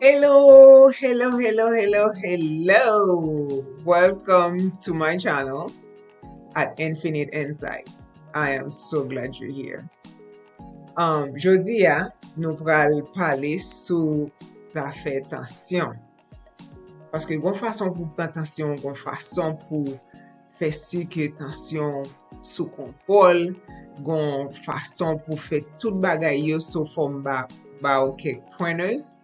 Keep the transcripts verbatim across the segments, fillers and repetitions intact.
Hello, hello, hello, hello, hello. Welcome to my channel at Infinite Insight. I am so glad you're here. Um, jodi a, nou pral pale sou zafè tansyon. Paske gon fason pou pran tansyon, gon fason pou fè si ke tansyon sou kontwòl, gon fason pou fè tout bagay yo, so fò m ba, ba w kèk pointers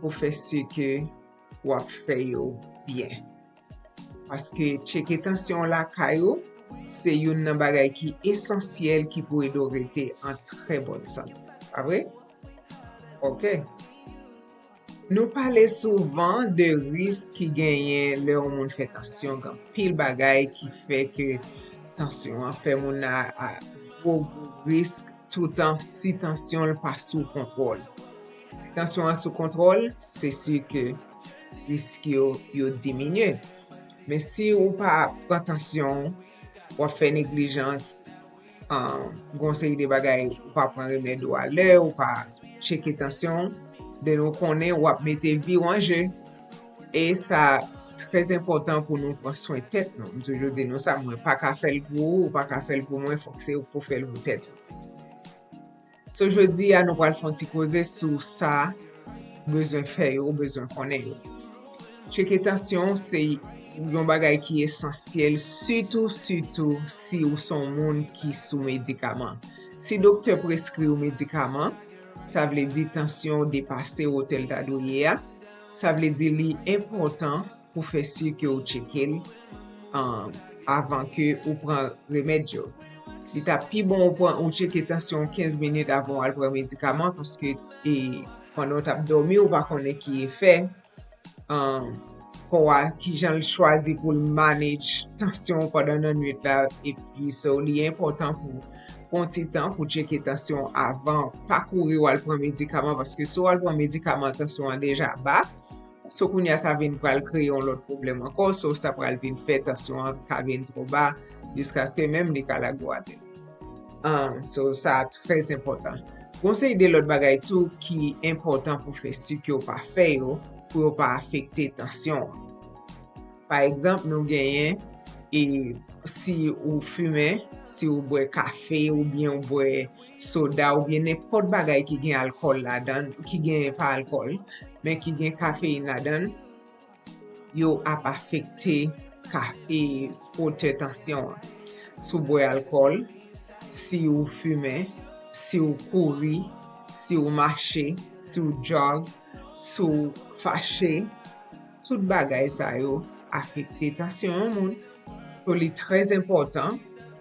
pou fè si ke w ap fè yo byen. Paske tcheke tansyon lakay ou, se youn nan bagay ki esansyèl ki pou ede w rete an trè bòn sante. Pa vre? Ok. Nou pale souvan de risk ki genyen lè yon moun fè tansyon. Gen anpil bagay ki fè ke tansyon an fè moun nan a gwo, gwo risk toutan si tansyon l pa sou kontwòl. Si tansyon an sou kontwòl, se si ke risk yo, yo diminye. Men si ou pa pran tansyon w, w ap fè neglijans, um, gon seri de bagay, ou pa pran remèd ou alè, ou pa tcheke tansyon w, then ou konnen w ap mete vi w an je. E sa trè enpòtan pou nou pran swen tèt nou. M toujou di nou sa, mwen pa ka fè l pou ou, ou pa ka fè l pou mwen, fòk se ou k pou fè l pou tèt ou. So, jodi a, nou pral fè yon ti koze sou sa ou bezwen fè yo, ou bezwen konnen yo. Tcheke tansyon se yon bagay ki esansyèl, sitou, sitou si ou se yon moun ki sou medikaman. Si doktè preskri w medikaman, sa vle di tansyon w depase wotè l ta dwe ye a, sa vle di li enpòtan pou fè si ke w tcheke l, um, avan ke ou pran remèd yo. Li t ap pi bon ou pran, ou tcheke tansyon w kenz minit avan w al pran medikaman, paske, e, pandan w t ap dòmi, ou pa konnen ki efè, um, kò a, kijan l chwazi pou l manage tansyon w pandan nan nwit la, epi so, li enpòtan pou pran ti tan pou tcheke tansyon w avan, pa kouri w al pran medikaman, paske si w al pran medikaman, tansyon an deja ba, so kounye a sa vin pral kreye yon lòt pwoblèm ankò, so sa pral vin fè tansyon an ka vin twò ba, jiskaske menm li ka lage w atè. Um, so sa trè enpòtan. Gon seri de lòt bagay tou ki enpòtan pou fè si ke w pa fè yo, pou yo pa afekte tansyon an. Pa egzanp, nou genyen, e, si ou fimen, si ou bwè kafe oubyen ou bwè soda oubyen nenpòt bagay ki gen alkòl ladan l, ki gen, pa alkòl, men ki gen kafeyin ladan l, yo ap afekte ka, e, wotè tansyon an. Si w bwè alkòl, si w fimen, si w kouri, si w mache, si w jog, si w fache, tout bagay sa yo afekte tansyon yon moun. So, li trè enpòtan.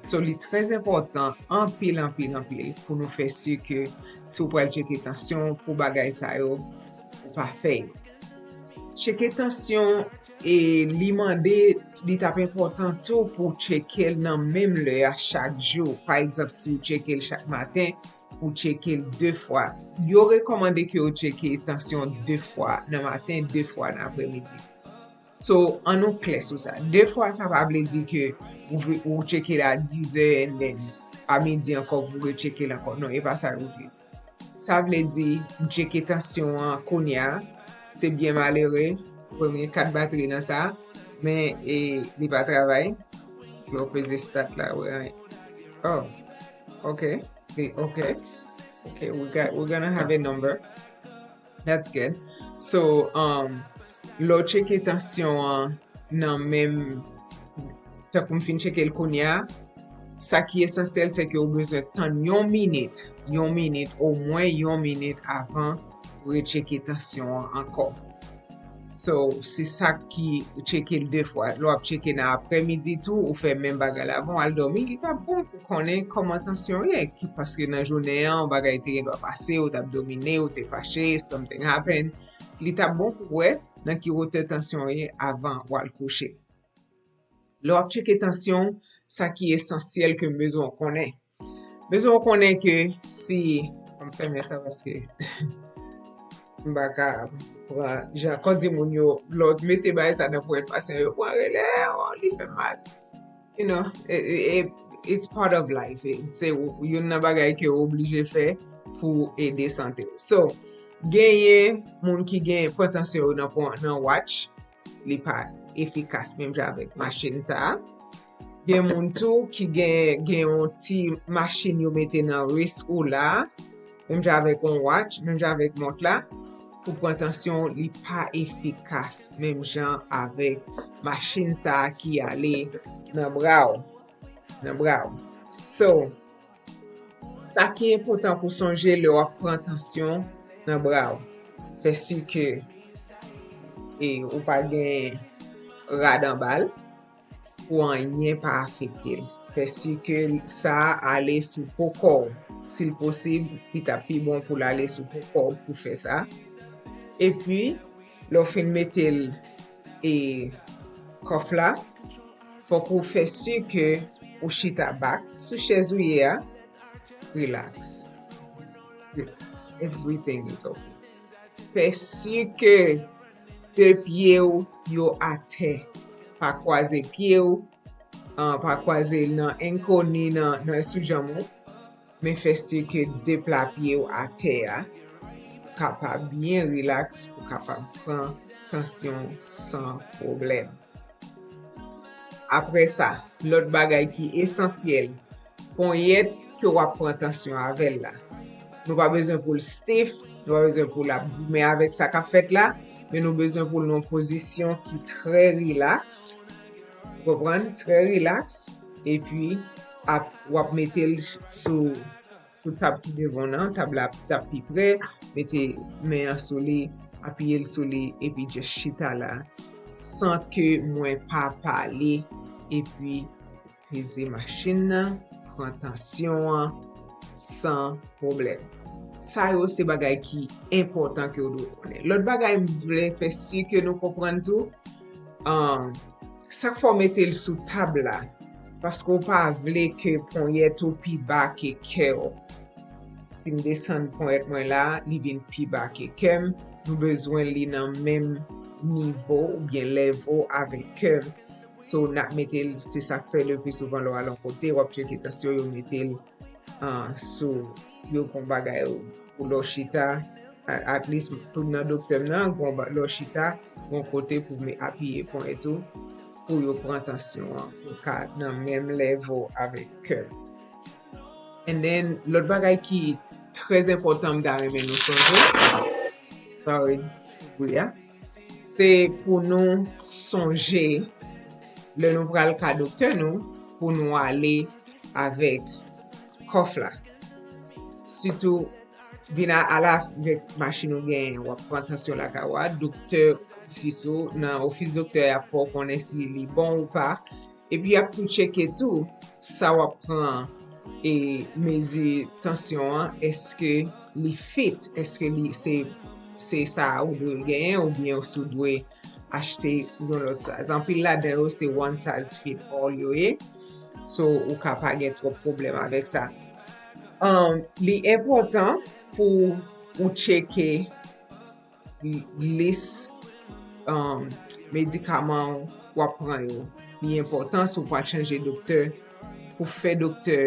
So, li trè enpòtan anpil, anpil, anpil pou nou fè si ke si w pral tcheke tansyon pou bagay sa yo, ou pa fè yo. Tcheke tansyon, e li mande, li t ap enpòtan tou pou w tcheke l nan menm lè a chak jou. Pa egzanp, si w tcheke l chak maten, ou tcheke l de fwa. Yo rekòmande ke w tcheke tansyon de fwa nan maten, de fwa nan aprèmidi. So, an nou klè sou sa. De fwa, sa pa vle di ke ou, ve- ou tcheke l a dizè, and then a midi ankò, pou retcheke l ankò. Non, e pa sa yo vle di. Sa vle di, m tcheke tansyon an kounye a. Se byen malere, premye kat batri nan sa, men, e, li pa travay. Yo peze stat la, wè. Oh, ok. E, ok. Ok, we got, we're gonna have a number. That's good. So, um, lè w tcheke tansyon an nan menm, tankou m fin tcheke l kounye a, sa ki esansyèl, se ke w bezwen tann yon minit, yon minit, omwen yon minit avan ou retcheke tansyon an ankò. So, se sa ki tcheke l de fwa. Lè w ap tcheke nan aprèmidi tou, ou fè menm bagay la. Avan w al dòmi, li t ap bon pou konnen kòman tansyon w ye. Ki, paske nan jounen an, yon bagay te gen dwa pase, ou t ap domine, ou te fache, something happen. Li t ap bon pou w wè nan ki wotè tansyon w ye avan w al kouche. Lè w ap tcheke tansyon, sa ki esansyèl ke m bezwen w konnen. Bezwen w konnen ke si, m fèmen sa paske m pa ka pran, jan, kòm di moun yo, lè w mete bagay sa nan ponyèt pasyan yo, pran rele, oh, li fè mal. You know, it, it, it, it's part of life. It, se youn nan bagay ke w oblije fè pou ede sante w. So, Genyen moun ki gen pran tansyon yo nan, pran- nan watch, li pa efikas menm jan avèk machin sa a. Gen moun tou ki gen gen yon ti machin yo mete nan ris ou la, menm jan avèk yon watch, menm jan avèk mont la, pou pran tansyon, li pa efikas menm jan avèk machin sa a ki ale nan bra w, nan bra w. So, sa ki enpòtan pou sonje lè w ap pran tansyon nan bra w, fè si ke e, ou pa gen rad anba l pou anyen pa afekte l. Fè si ke sa a ale sou po kò w. Si l posib, li t ap pi bon pou l ale sou po kò w pou fè sa. Epi, lè w fin mete l e kòf la, fòk ou fè si ke ou chita back sou chèz ou ye a. Relax. Relax. Everything is okay. Fè si ke de pye w yo atè. Pa kwaze pye w, ah, pa kwaze l nan ankle ni nan, nan sou janm ou. Men fè si ke de pla pye w atè a. Kapab byen relax pou kapab pran tansyon san pwoblèm. Apre sa, lòt bagay ki esansyèl, ponyèt ke w ap pran tansyon avè l la. Nou pa bezwen pou l stif, nou pa bezwen pou l ap goumen avèk sa k ap fèt la, men nou bezwen pou l nan pozisyon ki trè rilaks. Ou konprann? Trè rilaks. Epi, ap, w ap mete l sou, sou tab ki devan w nan, tab la t ap pi prè, mete men an sou li, apiye l sou li, epi just chita la, san ke mwen pa pale, epi peze machin nan, pran tansyon an, san pwoblèm. Sa yo se bagay ki enpòtan ke w dwe konnen. Lòt bagay m vle fè si ke nou konprann tou, um, sa k fè w mete l sou tab la, paske w pa vle ke ponyèt ou pi ba ke kè w. Si m desann ponyèt mwen la, li vin pi ba ke kè m. Nou bezwen li nan menm nivo oubyen level avèk kè m. So, n ap mete l, se sa k fè le pli souvan lè w al yon kote, w ap tcheke tansyon, yo mete l, ah, sou, yo gon bagay pou lè w chita, a- at least tou nan doktè m nan, gon ba- lè w chita, gon kote pou me apiye ponyèt ou, pou yo pran tansyon an, pou ka nan menm level avèk kè m. And then, lòt bagay ki trè enpòtan m ta renmen nou sonje, sorry, bri a, se pou nou sonje, lè nou pral ka doktè nou, pou nou ale avèk kòf la. Sitou, vin a, al avèk machin ou genyen, w ap pran tansyon lakay ou a, doktè ofis ou, nan ofis doktè a, y ap fè w konnen si li bon ou pa. Epi, y ap tou tcheke tou, sa w ap pran, e mezi tansyon an, èske li fit, èske li se, se sa ou dwe genyen, oubyen si w dwe achte yon lòt size. Anpil ladan yo se one size fit all yo ye. So, ou ka pa gen twòp pwoblèm avèk sa. Um, li enpòtan pou ou tcheke lis, um, medikaman w ap pran yo. Li enpòtan si w pral chanje doktè, pou fè doktè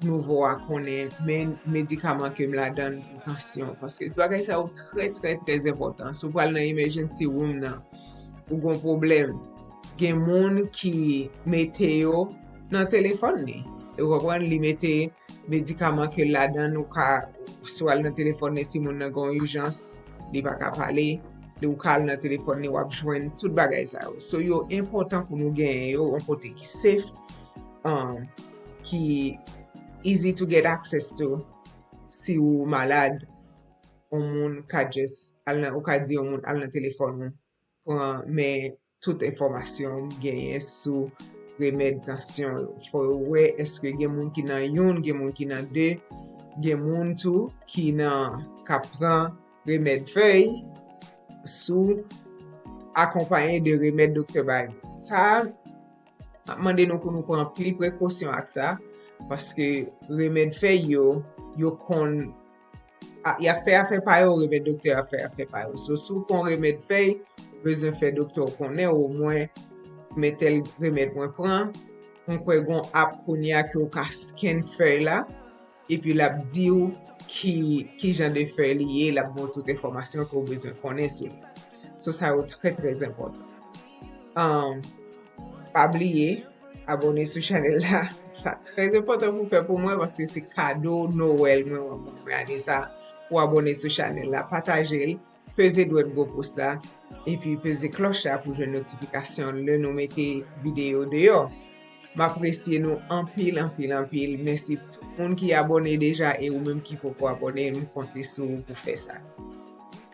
nouvo a konnen men medikaman ke m ladan l pou tansyon. Paske tout bagay sa yo trè, trè, trè enpòtan. Si w pral nan emergency room nan, ou gon pwoblèm, gen moun ki mete yo nan telefòn li. Ou konprann? Li mete medikaman ke l ladan l, ou ka, si w al nan telefòn li, si moun nan gen yon ijans, li pa ka pale, li, ou ka al nan telefòn li, w ap jwenn tout bagay sa yo. So, yo enpòtan pou nou genyen yo yon kote ki safe, um, ki easy to get access to. Si ou malad, yon moun ka just al nan, ou ka di yon moun al nan telefòn ou, pran, men tout enfòmasyon w genyen sou remèd tansyon yo. Fò yo wè èske gen moun ki nan youn, gen moun ki nan de, gen moun tou ki nan, k ap pran remèd fèy sou akonpaye de remèd doktè ba yo. Sa a, m ap mande nou pou nou pran anpil prekosyon ak sa, paske remèd fèy yo, yo konn a- y ap fè afè pa yo, remèd doktè ap fè afè pa yo. So, si w pran remèd fèy, ou bezwen fè doktè w konnen, omwen men tèl remèd mwen pran. Mwen kwè gon app kounye a ke w ka scan fèy la, epi l ap di w ki, ki jan de fèy li ye, l ap ba w tout enfòmasyon ke w bezwen konnen sou li. So, sa yo trè, trè enpòtan. Um, pa bliye, abòne sou chanèl la. Sa trè enpòtan pou fè pou mwen, paske se kado Nwèl mwen, mwen, mwen ane sa, pou abòne sou chanèl la, pataje l, peze dwèt gwo pous la, epi peze klòch la pou jwenn notifikasyon lè nou mete videyo deyò. M apresye nou anpil, anpil, anpil. Mèsi tout moun ki abòne deja e ou menm ki poko abòne, m konte sou ou pou fè sa.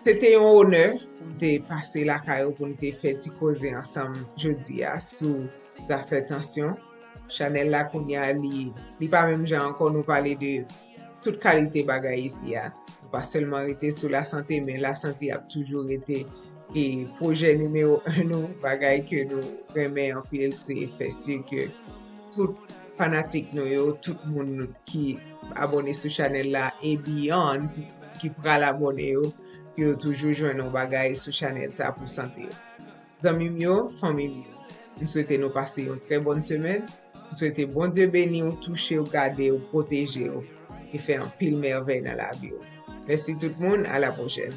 Se te yon onè pou m te pase lakay ou pou n te fè ti koze ansanm jodi a sou zafè tansyon. Chanèl la kounye a, li, li pa menm jan ankò, nou pale de tout kalite bagay isi a. Nou pa sèlman rete sou lasante, men lasante ap toujou rete e pwojè nimewo en nou, bagay ke nou renmen anpil, se fè si ke tout fanatik nou yo, tout moun ki abòne sou chanèl la e beyond, ki pral abòne yo, ke yo toujou jwenn yon bagay sou chanèl sa pou sante yo. Zanmi m yo, fanmi m yo, m swete nou pase yon trè bòn semèn. M swete Bondye beni w, touche w, gade w, pwoteje w, e fè anpil mèvèy nan lavi w. Mèsi tout moun, a la pwochèn.